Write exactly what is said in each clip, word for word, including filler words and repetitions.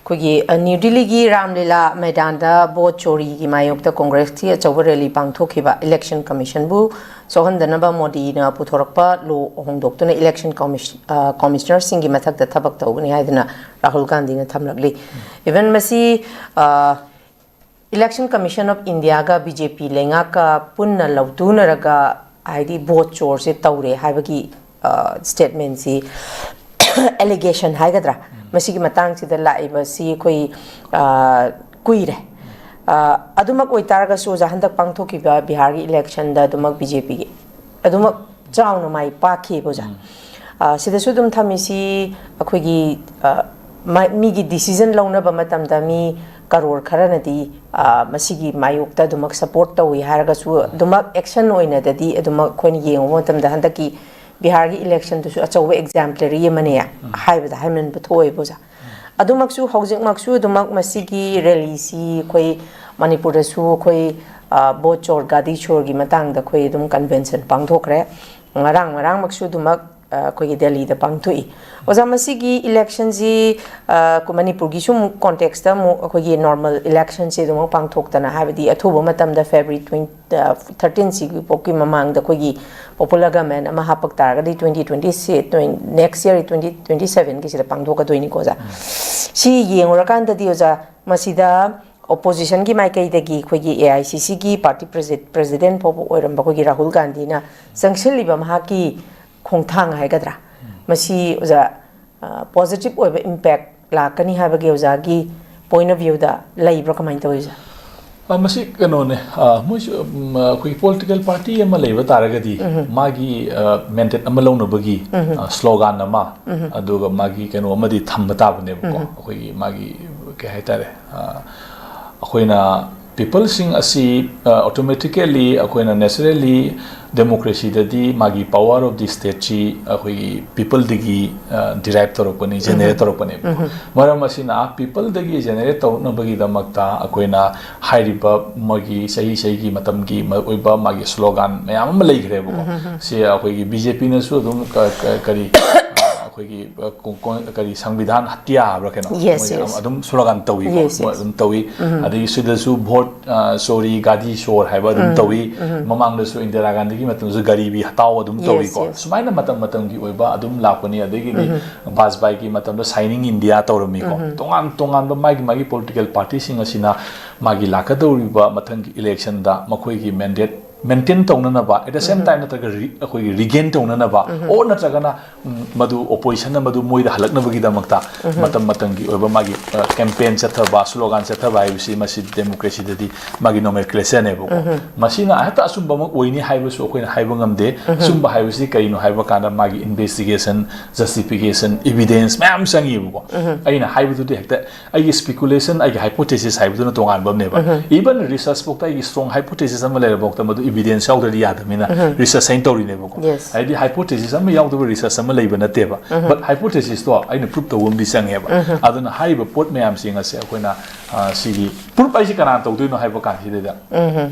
ꯑꯩꯈꯣꯏꯒꯤ, ꯑ, ꯅ꯭ꯌꯨ ꯗꯤꯜꯂꯤꯒꯤ ꯔꯥꯝꯂꯤꯂꯥ ꯃꯩꯗꯥꯟꯗ ꯚꯣꯠ ꯆꯣꯔꯤꯒꯤ ꯃꯥꯌꯣꯛꯇ ꯀꯣꯡꯒ꯭ꯔꯦꯁꯀꯤ ꯑꯆꯧꯕ ꯔꯦꯂꯤ ꯄꯥꯡꯊꯣꯛꯈꯤꯕ꯫ ꯏꯂꯦꯛꯁꯟ ꯀꯃꯤꯁꯟꯕꯨ ꯁꯣꯛꯍꯟꯗꯅꯕ ꯃꯣꯗꯤꯅ ꯄꯨꯊꯣꯔꯛꯄ ꯂꯣ ꯍꯣꯡꯗꯣꯛꯇꯨꯅ ꯏꯂꯦꯛꯁꯟ ꯀꯃꯤꯁ-, ꯑ, ꯀꯃꯤꯁꯅꯔꯁꯤꯡꯒꯤ ꯃꯊꯛꯇ ꯊꯕꯛ ꯇꯧꯒꯅꯤ ꯍꯥꯏꯗꯨꯅ ꯔꯥꯍꯨꯜ ꯒꯥꯟꯙꯤꯅ ꯊꯝꯂꯛꯂꯤ꯫ Even ꯃꯁꯤ, ꯑ, Election Commission of Indiaꯒ ꯕꯤ ꯖꯦ ꯄꯤ ꯂꯩꯉꯥꯛꯀ ꯄꯨꯟꯅ ꯂꯧꯇꯨꯅꯔꯒ, ꯍꯥꯏꯗꯤ, ꯚꯣꯠ ꯆꯣꯔꯁꯦ ꯇꯧꯔꯦ ꯍꯥꯏꯕꯒꯤ, ꯑ, statementꯁꯤ, allegation ꯍꯥꯏꯒꯗ꯭ꯔꯥ, ꯃꯁꯤꯒꯤ ꯃꯇꯥꯡꯁꯤꯗ ꯂꯥꯛꯏꯕꯁꯤ ꯑꯩꯈꯣꯏ, ꯑ, ꯀꯨꯏꯔꯦ꯫ ꯑ, ꯑꯗꯨꯃꯛ ꯑꯣꯏꯇꯥꯔꯒꯁꯨ, ꯑꯣꯖꯥ, ꯍꯟꯗꯛ ꯄꯥꯡꯊꯣꯛꯈꯤꯕ ꯕꯤꯍꯥꯔꯒꯤ electionꯗ ꯑꯗꯨꯃꯛ ꯕꯤ ꯖꯦ ꯄꯤꯒꯤ ꯑꯗꯨꯃꯛ ꯆꯥꯎꯅ ꯃꯥꯏ ꯄꯥꯛꯈꯤꯕ, ꯑꯣꯖꯥ꯫ ꯎꯝ꯫ ꯑ, ꯁꯤꯗꯁꯨ ꯑꯗꯨꯝ ꯊꯝꯃꯤꯁꯤ ꯑꯩꯈꯣꯏꯒꯤ, ꯑ, ꯃ-, ꯃꯤꯒꯤ decision ꯂꯧꯅꯕ ꯃꯇꯝꯗ ꯃꯤ ꯀꯔꯣꯔ ꯈꯔꯅꯗꯤ, ꯑ, ꯃꯁꯤꯒꯤ ꯃꯥꯌꯣꯛꯇ ꯑꯗꯨꯃꯛ support ꯇꯧꯏ ꯍꯥꯏꯔꯒꯁꯨ, ꯑꯗꯨꯃꯛ action ꯑꯣꯏꯅꯗꯗꯤ ꯑꯗꯨꯃꯛ ꯑꯩꯈꯣꯏꯅ ꯌꯦꯡꯉꯨꯕ ꯃꯇꯝꯗ ꯍꯟꯗꯛꯀꯤ ꯕꯤꯍꯥꯔꯒꯤ electionꯗꯨꯁꯨ ꯑꯆꯧꯕ exemplary ꯑꯃꯅꯦ, ꯎꯝ꯫ ꯍꯥꯏꯕꯗ ꯍꯥꯏꯃꯟꯕ ꯊꯣꯛꯑꯦꯕ, ꯑꯣꯖꯥ꯫ ꯑꯗꯨꯃꯛꯁꯨ, ꯍꯧꯖꯤꯛꯃꯛꯁꯨ ꯑꯗꯨꯃꯛ ꯃꯁꯤꯒꯤ rallyꯁꯤ ꯑꯩꯈꯣꯏ ꯃꯅꯤꯄꯨꯔꯗꯁꯨ ꯑꯩꯈꯣꯏ, ꯑ, ꯚꯣꯠ ꯆꯣꯔ ꯒꯥꯗꯤ ꯆꯣꯔꯒꯤ ꯃꯇꯥꯡꯗ ꯑꯩꯈꯣꯏ ꯑꯗꯨꯝ convention ꯄꯥꯡꯊꯣꯛꯈ꯭ꯔꯦ꯫ ꯉꯔꯥꯡ ꯉꯔꯥꯡꯃꯛꯁꯨ ꯑꯗꯨꯃꯛ, ꯑ, ꯑꯩꯈꯣꯏꯒꯤ ꯗꯦꯜꯂꯤꯗ ꯄꯥꯡꯊꯣꯛꯏ꯫ ꯑꯣꯖꯥ, ꯃꯁꯤꯒꯤ electionꯁꯤ, ꯑ, ꯃꯅꯤꯄꯨꯔꯒꯤꯁꯨ ꯑꯃꯨꯛ contextꯇ ꯑꯃꯨꯛ ꯑꯩꯈꯣꯏꯒꯤ normal electionꯁꯤ ꯑꯗꯨꯃꯛ ꯄꯥꯡꯊꯣꯛꯇꯅ, ꯍꯥꯏꯕꯗꯤ ꯑꯊꯨꯕ ꯃꯇꯝꯗ February twenty, ꯑ, thirteenꯁꯤꯒꯤ ꯐꯥꯎꯒꯤ ꯃꯃꯥꯡꯗ ꯑꯩꯈꯣꯏꯒꯤ popular government ꯑꯃ ꯍꯥꯞꯄꯛ ꯇꯥꯔꯒꯗꯤ twenty twenty-six, twen-, next year twenty twenty-sevenꯒꯤꯁꯤꯗ ꯄꯥꯡꯊꯣꯛꯀꯗꯣꯏꯅꯤꯀꯣ, ꯑꯣꯖꯥ꯫ ꯎꯝ꯫ ꯁꯤ ꯌꯦꯡꯉꯨꯔꯀꯥꯟꯗꯗꯤ, ꯑꯣꯖꯥ, ꯃꯁꯤꯗ oppositionꯒꯤ ꯃꯥꯏꯀꯩꯗꯒꯤ ꯑꯩꯈꯣꯏꯒꯤ A I C Cꯒꯤ party presi-, president ꯐꯥꯎꯕ ꯑꯣꯏꯔꯝꯕ ꯑꯩꯈꯣꯏꯒꯤ ꯔꯥꯍꯨꯜ ꯒꯥꯟꯙꯤꯅ ꯆꯪꯁꯤꯜꯂꯤꯕ ꯃꯍꯥꯛꯀꯤ ꯈꯣꯡꯊꯥꯡ ꯍꯥꯏꯒꯗ꯭ꯔꯥ, ꯎꯝ꯫ ꯃꯁꯤ, ꯑꯣꯖꯥ, ꯑ, positive ꯑꯣꯏꯕ impact ꯂꯥꯛꯀꯅꯤ ꯍꯥꯏꯕꯒꯤ ꯑꯣꯖꯥꯒꯤ point of viewꯗ ꯂꯩꯕ꯭ꯔꯥ, ꯀꯃꯥꯏꯅ ꯇꯧꯋꯤ, ꯑꯣꯖꯥ? ꯑ, ꯃꯁꯤ ꯀꯩꯅꯣꯅꯦ, ꯑ, ꯃꯣꯏꯁꯨ, ꯎꯝ, ꯑ, ꯑꯩꯈꯣꯏꯒꯤ political party ꯑꯃ ꯂꯩꯕ ꯇꯥꯔꯒꯗꯤ, ꯎꯝ꯫ ꯃꯥꯒꯤ, ꯑ, mandate ꯑꯃ ꯂꯧꯅꯕꯒꯤ, ꯎꯝ꯫ ꯑ, slogan ꯑꯃ, ꯎꯝ꯫ ꯑꯗꯨꯒ ꯃꯥꯒꯤ ꯀꯩꯅꯣ ꯑꯃꯗꯤ ꯊꯝꯕ ꯇꯥꯕꯅꯦꯕꯀꯣ꯫ ꯎꯝ꯫ ꯑꯩꯈꯣꯏꯒꯤ ꯃꯥꯒꯤ, ꯀꯩ ꯍꯥꯏꯇꯥꯔꯦ, ꯑ, ꯑꯩꯈꯣꯏꯅ peopleꯁꯤꯡ ꯑꯁꯤ, ꯑ, automatically ꯑꯩꯈꯣꯏꯅ naturally democracyꯗꯗꯤ ꯃꯥꯒꯤ power of the stateꯁꯤ ꯑꯩꯈꯣꯏꯒꯤ peopleꯗꯒꯤ, ꯑ, derive ꯇꯧꯔꯛꯄꯅꯤ, generate ꯎꯝ꯫ ꯇꯧꯔꯛꯄꯅꯦꯕꯀꯣ꯫ ꯎꯝ꯫ ꯃꯔꯝ ꯑꯁꯤꯅ peopleꯗꯒꯤ generate ꯇꯧꯔꯛꯅꯕꯒꯤꯗꯃꯛꯇ ꯑꯩꯈꯣꯏꯅ ꯍꯥꯏꯔꯤꯕ ꯃꯣꯏꯒꯤ ꯆꯍꯤ ꯆꯍꯤꯒꯤ ꯃꯇꯝꯒꯤ ꯃ-, ꯑꯣꯏꯕ ꯃꯥꯒꯤ slogan ꯃꯌꯥꯝ ꯑꯃ ꯂꯩꯈ꯭ꯔꯦꯕꯀꯣ꯫ ꯎꯝ꯫ ꯁꯤ ꯑꯩꯈꯣꯏꯒꯤ B J Pꯅꯁꯨ ꯑꯗꯨꯝ ꯀ-, ꯀ-, ꯀꯔꯤ, ꯑ, ꯑꯩꯈꯣꯏꯒꯤ ꯑ, ꯀꯣ- ꯀꯣ- ꯀꯔꯤ ꯁꯪꯕꯤꯙꯥꯟ ꯍꯇ꯭ꯌꯥ ꯍꯥꯏꯕ꯭ꯔꯥ ꯀꯩꯅꯣ? Yes, ꯃꯣꯏ yes. ꯑꯗꯨꯝ ꯁ꯭ꯂꯣꯒꯥꯟ ꯇꯧꯏꯀꯣ, Yes, ꯃꯣꯏ yes. ꯑꯗꯨꯝ ꯇꯧꯏ꯫ ꯑꯗꯒꯤ ꯁꯤꯗꯁꯨ ꯚꯣꯠ ꯑ, ꯆꯣꯔꯤ, ꯒꯥꯗꯤ ꯆꯣꯔ ꯍꯥꯏꯕ ꯑꯗꯨꯝ ꯇꯧꯏ꯫ ꯃꯃꯥꯡꯗꯁꯨ ꯏꯟꯗꯤꯔꯥ ꯒꯥꯟꯙꯤꯒꯤ ꯃꯇꯝꯗꯁꯨ ꯒꯔꯤꯕꯤ ꯍꯇꯥꯎ ꯑꯗꯨꯝ Yes, ꯇꯧꯏꯀꯣ꯫ yes. ꯁꯨꯃꯥꯏꯅ ꯃꯇꯝ ꯃꯇꯝꯒꯤ ꯑꯣꯏꯕ ꯑꯗꯨꯝ ꯂꯥꯛꯄꯅꯤ꯫ ꯑꯗꯒꯤꯗꯤ ꯕꯥꯖꯄꯥꯏꯒꯤ ꯃꯇꯝꯗ ꯁꯥꯏꯅꯤꯡ ꯏꯟꯗꯤꯌꯥ ꯇꯧꯔꯝꯃꯤꯀꯣ꯫ ꯇꯣꯉꯥꯟ ꯇꯣꯉꯥꯟꯕ ꯃꯥꯒꯤ ꯃꯥꯒꯤ ꯄꯣꯂꯤꯇꯤꯀꯦꯜ ꯄꯥꯔꯇꯤꯁꯤꯡ ꯑꯁꯤꯅ ꯃꯥꯒꯤ ꯂꯥꯛꯀꯗꯧꯔꯤꯕ ꯃꯊꯪꯒꯤ ꯏꯂꯦꯛꯁꯟꯗ ꯃꯈꯣꯏꯒꯤ ꯃꯦꯟꯗꯦꯠ ꯃꯦꯟꯇꯦꯟ ꯇꯧꯅꯅꯕ, at the same time ꯅꯠꯇ꯭ꯔꯒ ꯔꯤ- ꯑꯩꯈꯣꯏꯒꯤ ꯔꯤꯒꯦꯟ ꯇꯧꯅꯅꯕ, ꯑꯣꯔ ꯅꯠꯇ꯭ꯔꯒꯅ ꯎꯝ, ꯃꯗꯨ ꯑꯣꯄꯣꯖꯤꯁꯟꯅ ꯃꯗꯨ ꯃꯣꯏꯗ ꯍꯜꯂꯛꯅꯕꯒꯤꯗꯃꯛꯇ ꯃꯇꯝ ꯃꯇꯝꯒꯤ ꯑꯣꯏꯕ ꯃꯥꯒꯤ ꯀꯦꯝꯄꯦꯟ ꯆꯠꯊꯕ, ꯁ꯭ꯂꯣꯒꯥꯟ ꯆꯠꯊꯕ ꯍꯥꯏꯕꯁꯤ ꯃꯁꯤ ꯗꯦꯃꯣꯀ꯭ꯔꯦꯁꯤꯗꯗꯤ ꯃꯥꯒꯤ ꯅꯣꯃꯦꯟꯀ꯭ꯂꯦꯆꯔꯅꯦꯕꯀꯣ꯫ ꯃꯁꯤꯅ ꯍꯦꯛꯇ ꯑꯆꯨꯝꯕꯃꯛ ꯑꯣꯏꯅꯤ ꯍꯥꯏꯕꯁꯨ ꯑꯩꯈꯣꯏꯅ ꯍꯥꯏꯕ ꯉꯝꯗꯦ꯫ ꯑꯆꯨꯝꯕ ꯍꯥꯏꯕꯁꯤ ꯀꯔꯤꯅꯣ ꯍꯥꯏꯕ ꯀꯥꯟꯗ ꯃꯥꯒꯤ ꯏꯟꯚꯦꯁꯇꯤꯒꯦꯁꯟ, ꯖꯁꯇꯤꯐꯤꯀꯦꯁꯟ, ꯏꯚꯤꯗꯦꯟꯁ ꯃꯌꯥꯝ ꯆꯪꯉꯤꯕꯀꯣ꯫ ꯑꯩꯅ ꯍꯥꯏꯕꯗꯨꯗꯤ ꯍꯦꯛꯇ ꯑꯩꯒꯤ ꯁ꯭ꯄꯤꯀꯨꯂꯦꯁꯟ, ꯑꯩꯒꯤ ꯍꯥꯏꯄꯣꯊꯦꯁꯤꯁ ꯍꯥꯏꯕꯗꯨꯅ ꯇꯣꯉꯥꯟꯕ ꯑꯃꯅꯦꯕ꯫ ꯏꯚꯟ ꯔꯤꯁꯔꯁ ꯐꯥꯎꯗ ꯑꯩꯒꯤ ꯁ꯭ꯇ꯭ꯔꯣꯡ ꯍꯥꯏꯄꯣꯊꯦꯁꯤꯁ ꯑꯃ ꯂꯩꯔꯐꯥꯎꯗ ꯃꯗꯨ ꯏꯚꯤꯗꯦꯟꯁ ꯌꯥꯎꯗ꯭ꯔꯗꯤ ꯌꯥꯗꯕꯅꯤꯅ ꯔꯤꯁꯔꯁ ꯍꯥꯏꯅ ꯇꯧꯔꯤꯅꯦꯕꯀꯣ꯫ Yes. ꯍꯥꯏꯗꯤ ꯍꯥꯏꯄꯣꯊꯦꯁꯤꯁ ꯑꯃ ꯌꯥꯎꯗꯕ ꯔꯤꯁꯔꯁ ꯑꯃ ꯂꯩꯕ ꯅꯠꯇꯦꯕ꯫ ꯕꯠ ꯍꯥꯏꯄꯣꯊꯦꯁꯤꯁꯇꯣ ꯑꯩꯅ ꯄ꯭ꯔꯨꯞ ꯇꯧꯕ ꯑꯃꯗꯤ ꯆꯪꯉꯦꯕ꯫ ꯑꯗꯨꯅ ꯍꯥꯏꯔꯤꯕ ꯄꯣꯠ ꯃꯌꯥꯝꯁꯤꯡ ꯑꯁꯦ ꯑꯩꯈꯣꯏꯅ ꯑ, ꯁꯤꯒꯤ ꯄ꯭ꯔꯨꯞ ꯍꯥꯏꯁꯤ ꯀꯅꯥꯅ ꯇꯧꯗꯣꯏꯅꯣ ꯍꯥꯏꯕ ꯀꯥꯟꯁꯤꯗꯩꯗ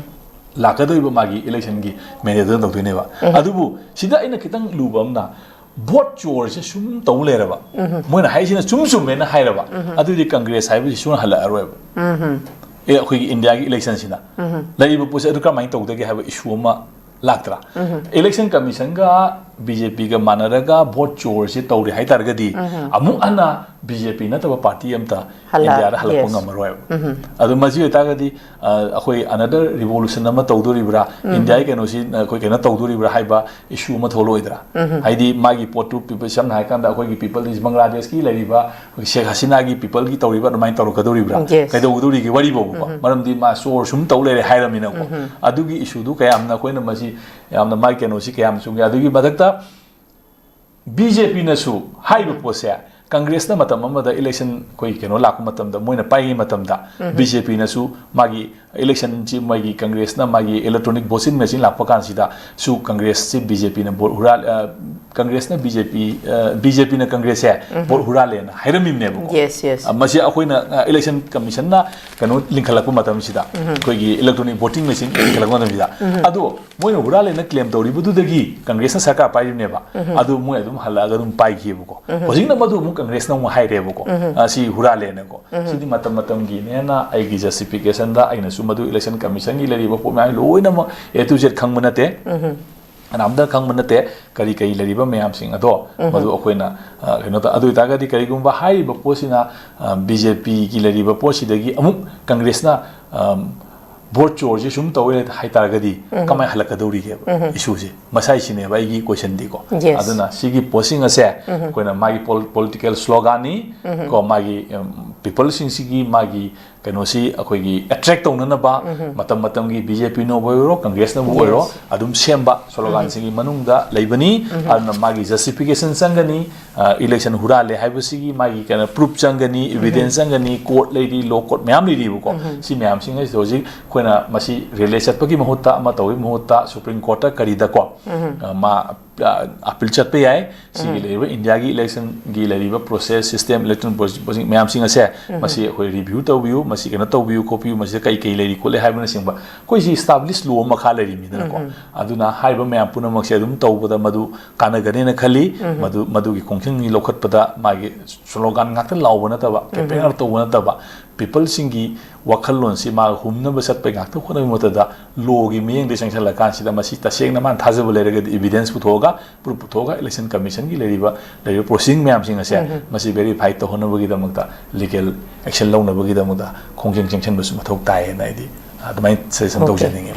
ꯂꯥꯛꯀꯗꯧꯔꯤꯕ ꯃꯥꯒꯤ ꯏꯂꯦꯛꯁꯟꯒꯤ ꯃꯦꯟꯗꯦꯠꯇꯨꯅ ꯇꯧꯗꯣꯏꯅꯦꯕ꯫ ꯑꯗꯨꯕꯨ ꯁꯤꯗ ꯑꯩꯅ ꯈꯤꯇꯪ ꯂꯨꯕ ꯑꯃꯅ ꯚꯣꯠ ꯆꯣꯔꯁꯦ ꯁꯨꯝ ꯇꯧ ꯂꯩꯔꯕ, ꯃꯣꯏꯅ ꯍꯥꯏꯁꯤꯅ ꯆꯨꯝ ꯆꯨꯝꯃꯦꯅ ꯍꯥꯏꯔꯕ, ꯑꯗꯨꯗꯤ ꯀꯪꯒ꯭ꯔꯦꯁ ꯍꯥꯏꯕꯁꯤ ꯁꯨꯡ ꯍꯜꯂꯛꯑꯔꯣꯏꯕ꯫ ꯑꯦ, ꯑꯩꯈꯣꯏꯒꯤ ꯏꯟꯗꯤꯌꯥꯒꯤ ꯏꯂꯦꯛꯁꯟꯁꯤꯅ ꯂꯩꯔꯤꯕ ꯄꯣꯠꯁꯦ ꯑꯗꯨ ꯀꯔꯝꯍꯥꯏꯅ ꯇꯧꯗꯒꯦ ꯍꯥꯏꯕ ꯏꯁꯨ ꯑꯃ ꯂꯥꯛꯇ꯭ꯔꯥ? ꯏꯂꯦꯛꯁꯟ ꯀꯃꯤꯁꯟꯒ ꯕꯤ ꯖꯦ ꯄꯤꯒ ꯃꯥꯟꯅꯔꯒ ꯚꯣꯠ ꯆꯣꯔꯁꯦ ꯇꯧꯔꯦ ꯍꯥꯏꯇꯥꯔꯒꯗꯤ ꯑꯃꯨꯛ ꯍꯟꯅ ꯕꯤ ꯖꯦ ꯄꯤ ꯅꯠꯇꯕ ꯄꯥꯔꯇꯤ ꯑꯝꯇ ꯍꯜꯂꯛ- ꯏꯟꯗꯤꯌꯥꯗ ꯍꯜꯂꯛꯄ Yes. ꯉꯝꯃꯔꯣꯏꯕ꯫ ꯑꯗꯨ ꯃꯁꯤ ꯑꯣꯏꯇꯥꯔꯒꯗꯤ ꯑ, ꯑꯩꯈꯣꯏ ꯑꯅꯗꯔ ꯔꯤꯚꯣꯂꯨꯁꯟ ꯑꯃ ꯇꯧꯗꯣꯔꯤꯕ꯭ꯔꯥ, ꯏꯟꯗꯤꯌꯥꯒꯤ ꯀꯩꯅꯣꯁꯤ ꯑꯩꯈꯣꯏ ꯀꯩꯅꯣ ꯇꯧꯗꯣꯔꯤꯕ꯭ꯔꯥ ꯍꯥꯏꯕ ꯏꯁꯨ ꯑꯃ ꯊꯣꯛꯂꯛꯑꯣꯏꯗ꯭ꯔꯥ? ꯍꯥꯏꯗꯤ ꯃꯥꯒꯤ ꯄꯣꯠꯇꯨ ꯄꯤꯄꯜ, ꯁꯝꯅ ꯍꯥꯏꯔꯀꯥꯟꯗ ꯑꯩꯈꯣꯏꯒꯤ ꯄꯤꯄꯜ ꯏꯁ ꯕꯪꯒ꯭ꯂꯥꯗꯦꯁꯀꯤ ꯂꯩꯔꯤꯕ ꯑꯩꯈꯣꯏ ꯁꯦꯈ ꯍꯁꯤꯅꯥꯒꯤ ꯄꯤꯄꯜꯒꯤ ꯇꯧꯔꯤꯕ ꯑꯗꯨꯃꯥꯏꯅ ꯇꯧꯔꯛꯀꯗꯧꯔꯤꯕ꯭ꯔꯥ? Yes. ꯀꯩꯗꯧꯒꯗꯧꯔꯤꯒꯦ ꯋꯥꯔꯤꯕꯣꯕꯀꯣ? ꯃꯔꯝꯗꯤ ꯃꯥ ꯆꯣꯔ ꯁꯨꯝ ꯇꯧ ꯂꯩꯔꯦ ꯍꯥꯏꯔꯝꯃꯤꯅꯀꯣ꯫ ꯑꯗꯨꯒꯤ ꯏꯁꯨꯗꯨ ꯀꯌꯥꯝꯅ ꯑꯩꯈꯣꯏꯅ ꯃꯁꯤ ꯌꯥꯝꯅ ꯃꯥꯒꯤ ꯀꯩꯅꯣꯁꯤ ꯀꯌꯥꯝ ꯆꯨꯝꯒꯦ? ꯑꯗꯨꯒꯤ ꯃꯊꯛꯇ ꯕꯤ ꯖꯦ ꯄꯤꯅꯁꯨ ꯍꯥꯏꯔꯤꯕ ꯄꯣꯠꯁꯦ ꯀꯪꯒ꯭ꯔꯦꯁꯅ ꯃꯇꯝ ꯑꯃꯗ ꯏꯂꯦꯛꯁꯟ ꯑꯩꯈꯣꯏ ꯀꯩꯅꯣ ꯂꯥꯛꯄ ꯃꯇꯝꯗ, ꯃꯣꯏꯅ ꯄꯥꯏꯔꯤꯉꯩ ꯃꯇꯝꯗ ꯕꯤ ꯖꯦ ꯄꯤꯅꯁꯨ ꯃꯥꯒꯤ Election ꯁꯤ ꯃꯥꯒꯤ Congress ꯅ ꯃꯥꯒꯤ electronic voting machine ꯂꯥꯛꯄ ꯀꯥꯟꯁꯤꯗ ꯁꯨ Congress ꯁꯤ B J P ꯅ vote ꯍꯨꯔꯥꯜ, ꯑ, Congress ꯅ B J P, ꯑ, B J P ꯅ Congress ꯁꯦ vote ꯍꯨꯔꯥꯜꯂꯦꯅ ꯍꯥꯏꯔꯝꯃꯤꯕꯅꯦꯕꯀꯣ꯫ Yes, yes. ꯑ, ꯃꯁꯤ ꯑꯩꯈꯣꯏꯅ, ꯑ, election commission ꯅ ꯀꯩꯅꯣ ꯂꯤꯡꯈꯠꯂꯛꯄ ꯃꯇꯝꯁꯤꯗ, ꯑꯩꯈꯣꯏꯒꯤ electronic voting machine ꯂꯤꯡꯈꯠꯂꯛꯄ ꯃꯇꯝꯁꯤꯗ, ꯑꯗꯣ ꯃꯣꯏꯅ ꯍꯨꯔꯥꯜꯂꯦꯅ claim ꯇꯧꯔꯤꯕꯗꯨꯗꯒꯤ Congress ꯅ ꯁꯔꯀꯥꯔ ꯄꯥꯏꯔꯤꯕꯅꯦꯕ꯫ ꯑꯗꯨ ꯃꯣꯏ ꯑꯗꯨꯝ ꯍꯜꯂꯛꯑꯒ ꯑꯗꯨꯝ ꯄꯥꯏꯈꯤꯕꯀꯣ꯫ ꯍꯧꯖꯤꯛꯅ ꯃꯗꯨ ꯑꯃꯨꯛ Congress ꯅ ꯑꯃꯨꯛ ꯍꯥꯏꯔꯦꯕꯀꯣ, ꯑ, ꯁꯤ ꯍꯨꯔꯥꯜꯂꯦꯅꯀꯣ꯫ ꯁꯤꯗꯤ ꯃꯇꯝ ꯃꯇꯝꯒꯤꯅꯦꯅ ꯑꯩꯒꯤ justification ꯗ ꯑꯩꯅꯁꯨ ꯃꯗꯨ election commission ꯒꯤ ꯂꯩꯔꯤꯕ ꯄꯣꯠ ꯃꯌꯥꯝ ꯂꯣꯏꯅꯃꯛ A to Z ꯈꯪꯕ ꯅꯠꯇꯦ꯫ ꯀꯅꯥꯝꯇ ꯈꯪꯕ ꯅꯠꯇꯦ ꯀꯔꯤ ꯀꯔꯤ ꯂꯩꯔꯤꯕ ꯃꯌꯥꯝꯁꯤꯡ ꯑꯗꯣ꯫ ꯃꯗꯨ ꯑꯩꯈꯣꯏꯅ, ꯑ, ꯀꯩꯅꯣ ꯇꯧ, ꯑꯗꯨ ꯑꯣꯏꯇꯥꯔꯒꯗꯤ ꯀꯔꯤꯒꯨꯝꯕ ꯍꯥꯏꯔꯤꯕ ꯄꯣꯠꯁꯤꯅ, ꯑ, B J P ꯒꯤ ꯂꯩꯔꯤꯕ ꯄꯣꯠꯁꯤꯗꯒꯤ ꯑꯃꯨꯛ Congress ꯅ, ꯑꯝ, vote ꯆꯣꯔꯁꯦ ꯁꯨꯝ ꯇꯧꯋꯦ ꯍꯥꯏꯇꯥꯔꯒꯗꯤ ꯀꯃꯥꯏꯅ ꯍꯜꯂꯛꯀꯗꯧꯔꯤꯒꯦꯕ issue ꯁꯦ? ꯃꯁꯥꯏꯁꯤꯅꯦꯕ ꯑꯩꯒꯤ question ꯗꯤꯀꯣ꯫ Yes. ꯑꯗꯨꯅ ꯁꯤꯒꯤ ꯄꯣꯠꯁꯤꯡ ꯑꯁꯦ ꯑꯩꯈꯣꯏꯅ ꯃꯥꯒꯤ pol-, political slogan ꯅꯤ ꯀꯣ, ꯃꯥꯒꯤ, ꯑꯝ, people ꯁꯤꯡꯁꯤꯒꯤ ꯃꯥꯒꯤ ꯀꯩꯅꯣꯁꯤ ꯑꯩꯈꯣꯏꯒꯤ attract ꯇꯧꯅꯅꯕ ꯃꯇꯝ ꯃꯇꯝꯒꯤ B J P ꯅꯕꯨ ꯑꯣꯏꯔꯣ, Congress ꯅꯕꯨ ꯑꯣꯏꯔꯣ, Yes. ꯑꯗꯨꯝ ꯁꯦꯝꯕ slogan ꯁꯤꯡꯒꯤ ꯃꯅꯨꯡꯗ ꯂꯩꯕꯅꯤ꯫ ꯑꯗꯨꯅ ꯃꯥꯒꯤ justification ꯆꯪꯒꯅꯤ, ꯑ, election ꯍꯨꯔꯥꯜꯂꯦ ꯍꯥꯏꯕꯁꯤꯒꯤ ꯃꯥꯒꯤ ꯀꯩꯅꯣ proof ꯆꯪꯒꯅꯤ, evidence ꯆꯪꯒꯅꯤ, court ꯂꯩꯔꯤ, law court ꯃꯌꯥꯝ ꯂꯩꯔꯤꯕꯀꯣ꯫ ꯁꯤ ꯃꯌꯥꯝꯁꯤꯡ ꯑꯁꯤꯗ ꯍꯧꯖꯤꯛ ꯑꯩꯈꯣꯏꯅ ꯃꯁꯤ rally ꯆꯠꯄꯒꯤ ꯃꯍꯨꯠꯇ, ꯑꯃ ꯇꯧꯕꯒꯤ ꯃꯍꯨꯠꯇ Supreme Court ꯇ ꯀꯔꯤꯗꯀꯣ, ꯑ, ꯃꯥ, ꯑ, appeal ꯆꯠꯄ ꯌꯥꯏ꯫ ꯁꯤꯒꯤ ꯂꯩꯔꯤꯕ India ꯒꯤ election ꯒꯤ ꯂꯩꯔꯤꯕ process, system, election process ꯃꯌꯥꯝꯁꯤꯡ ꯑꯁꯦ ꯃꯁꯤ ꯑꯩꯈꯣꯏ review ꯇꯧꯕꯤꯌꯨ, ꯃꯁꯤ ꯀꯩꯅꯣ ꯇꯧꯕꯤꯌꯨ ꯈꯣꯠꯄꯤꯌꯨ, ꯃꯁꯤꯗ ꯀꯩ ꯀꯩ ꯂꯩꯔꯤ ꯈꯣꯠꯂꯤ ꯍꯥꯏꯕꯅꯆꯤꯡꯕ꯫ ꯑꯩꯈꯣꯏꯁꯤ established law ꯑꯃ ꯃꯈꯥ ꯂꯩꯔꯤꯃꯤꯗꯅꯀꯣ꯫ ꯑꯗꯨꯅ ꯍꯥꯏꯔꯤꯕ ꯃꯌꯥꯝ ꯄꯨꯝꯅꯃꯛꯁꯦ ꯑꯗꯨꯝ ꯇꯧꯕꯗ ꯃꯗꯨ ꯀꯥꯟꯅꯒꯅꯦꯅ ꯈꯜꯂꯤ꯫ ꯃꯗꯨ, ꯃꯗꯨꯒꯤ ꯈꯣꯡꯊꯥꯡꯁꯤ ꯂꯧꯈꯠꯄꯗ ꯃꯥꯒꯤ slogan ꯉꯥꯛꯇ ꯂꯥꯎꯕ ꯅꯠꯇꯕ, campaign ꯉꯥꯛꯇ ꯇꯧꯕ ꯅꯠꯇꯕ, people ꯁꯤꯡꯒꯤ ꯋꯥꯈꯜꯂꯣꯟꯁꯤ ꯃꯥꯒ ꯍꯨꯝꯅꯕ ꯆꯠꯄꯒꯤ ꯉꯥꯛꯇ ꯍꯣꯠꯅꯕꯒꯤ ꯃꯍꯨꯠꯇ law ꯒꯤ ꯃꯤꯠꯌꯦꯡꯗ ꯆꯪꯁꯤꯜꯂꯀꯥꯟꯁꯤꯗ ꯃꯁꯤ ꯇꯁꯦꯡꯅ ꯃꯥꯅ ꯊꯥꯖꯕ ꯂꯩꯔꯒꯗꯤ evidence ꯄꯨꯊꯣꯛꯑꯒ, proof ꯄꯨꯊꯣꯛꯑꯒ election commission ꯒꯤ ꯂꯩꯔꯤꯕ, ꯂꯩꯔꯤꯕ proceeding ꯃꯌꯥꯝꯁꯤꯡ ꯑꯁꯦ ꯃꯁꯤ verify ꯇꯧꯍꯟꯅꯕꯒꯤꯗꯃꯛꯇ, legal action ꯂꯧꯅꯕꯒꯤꯗꯃꯛꯇ ꯈꯣꯡꯖꯪ ꯆꯪꯁꯤꯟꯕꯁꯨ ꯃꯊꯧ ꯇꯥꯏꯌꯦꯅ ꯑꯩꯗꯤ ꯑꯗꯨꯃꯥꯏꯅ suggestion Okay. ꯇꯧꯖꯅꯤꯡꯉꯦ꯫